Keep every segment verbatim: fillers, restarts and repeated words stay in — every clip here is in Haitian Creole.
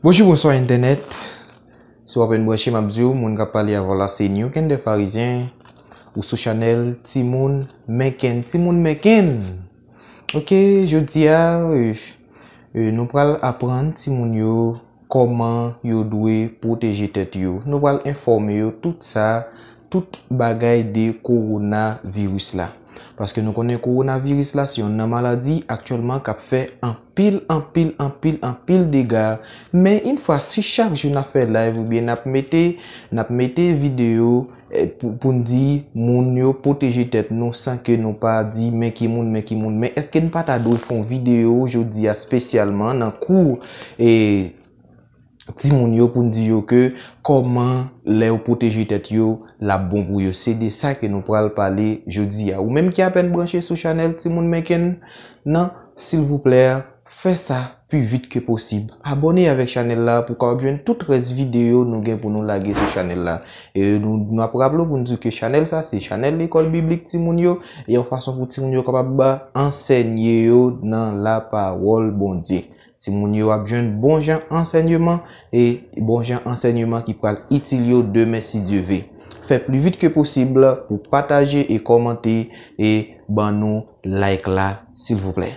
Bonjou, bonswa entènèt. Si w apèn branche m ap di w, moun k ap pale avè w la se New Kender Pharisien. Ou sou chanèl Timoun Menken. Timoun Menken. Ok, jodi a, euh, euh, nou pral aprann timoun yo kòman yo dwe pwoteje tèt yo. Nou pral enfòme yo tout sa, tout bagay de kowonaviris la. Paske nou konnen kowonaviris la se yon nan maladi aktyèlman k ap fè anpil, anpil, anpil, anpil dega. Men yon fwa, si chak jou n ap fè live oubyen n ap mete, n ap mete videyo, eh, pou, pou n di moun yo pwoteje tèt nou san ke nou pa di men ki moun, men ki moun. Men èske n pa ta dwe fè yon videyo jodi a espesyalman nan kou, eh, timoun yo pou n di yo ke kòman lè yo pwoteje tèt yo, l ap bon pou yo. Se de sa ke nou pral pale jodi a. Ou menm ki apèn branche sou chanèl Timoun Menken nan, silvouplè, fè sa pi vit ke posib. Abòne avèk chanèl la pou w kapab jwenn tout rès videyo nou gen pou nou lage sou chanèl la. E nou, nou ap raple w pou n di ke chanèl sa se chanèl lekòl biblik timoun yo, e yon fason pou timoun yo kapab ansèye yo nan lapawòl Bondye. Timoun yo ap jwenn bon jan ansèyman e bon jan ansèyman ki pral itil yo demen si Dye ve. Fè pli vit ke posib pou pataje e kòmante e ban nou like la, silvouplè.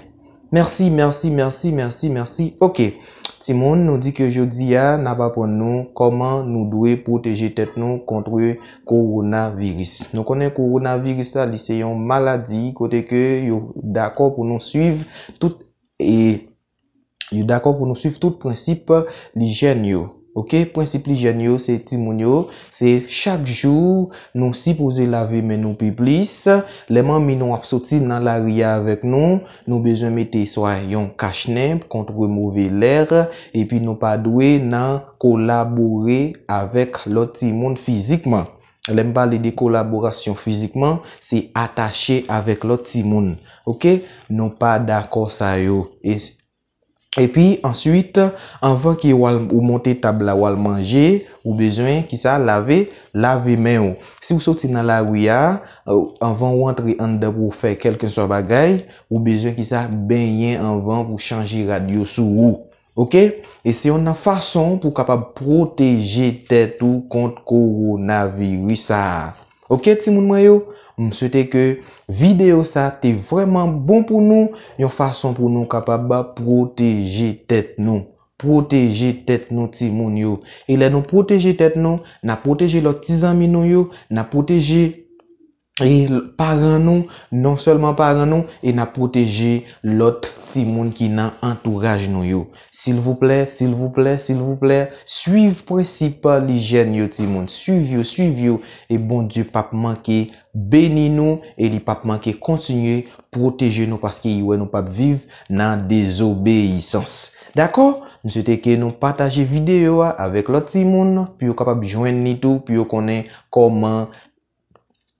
Mèsi, mèsi, mèsi, mèsi, mèsi. Ok. Timoun, nou di ke jodi a, n ap aprann nou kòman nou dwe pwoteje tèt nou kont kowonaviris. Nou konnen kowonaviris la, li se yon maladi kote ke yo dakò pou nou swiv tout, e yo dakò pou nou swiv tout prensip lijyèn yo. Ok, prensip lijyèn yo, se timoun yo, se chak jou nou sipoze lave men nou pi plis. Lè manmi nou ap soti nan lari a avèk nou, nou bezwen mete swa yon kachnen kont move lè, epi nou pa dwe nan kolabore avèk lòt timoun fizikman. Lè m pale de kolaborasyon fizikman, se atache avèk lòt timoun. Ok? Nou pa dakò sa yo. E Epi answit, anvan ke w al, ou monte tab la, w al manje, ou bezwen, kisa, lave, lave men w. Si w soti nan lari a, anvan w antre anndan pou w fè kèlkeswa bagay, ou bezwen, kisa, benyen anvan pou chanje rad yo sou ou. Ok? E se yon nan fason pou w kapab pwoteje tèt ou kont kowonaviris sa a. Ok, timoun mwen yo, m swete ke videyo sa te vrèman bon pou nou, yon fason pou nou kapab pwoteje tèt nou. Pwoteje tèt nou, timoun yo. E lè nou pwoteje tèt nou, n ap pwoteje lòt ti zanmi nou yo, n ap pwoteje, e, paran nou, non sèlman paran nou, e n ap pwoteje lòt timoun ki nan antouraj nou yo. Silvouplè, silvouplè, silvouplè, swiv prensip lijyèn yo, timoun. Swiv yo, swiv yo, e Bondye p ap manke beni nou, e li p ap manke kontinye pwoteje nou, paske li wè nou p ap viv nan dezobeyisans. Dakò? M swete ke nou pataje videyo a avèk lòt timoun, pou yo kapab jwenn li tou, pou yo konnen kòman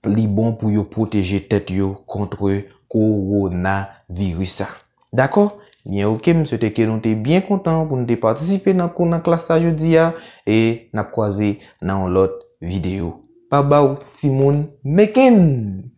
li bon pou yo pwoteje tèt yo kont kowonaviris sa. Dakò? Byen, ok, m swete ke nou te byen kontan pou nou te patisipe nan kou, nan klas sa jodi a, e n ap kwaze nan yon lòt videyo. Babay, timoun Meken!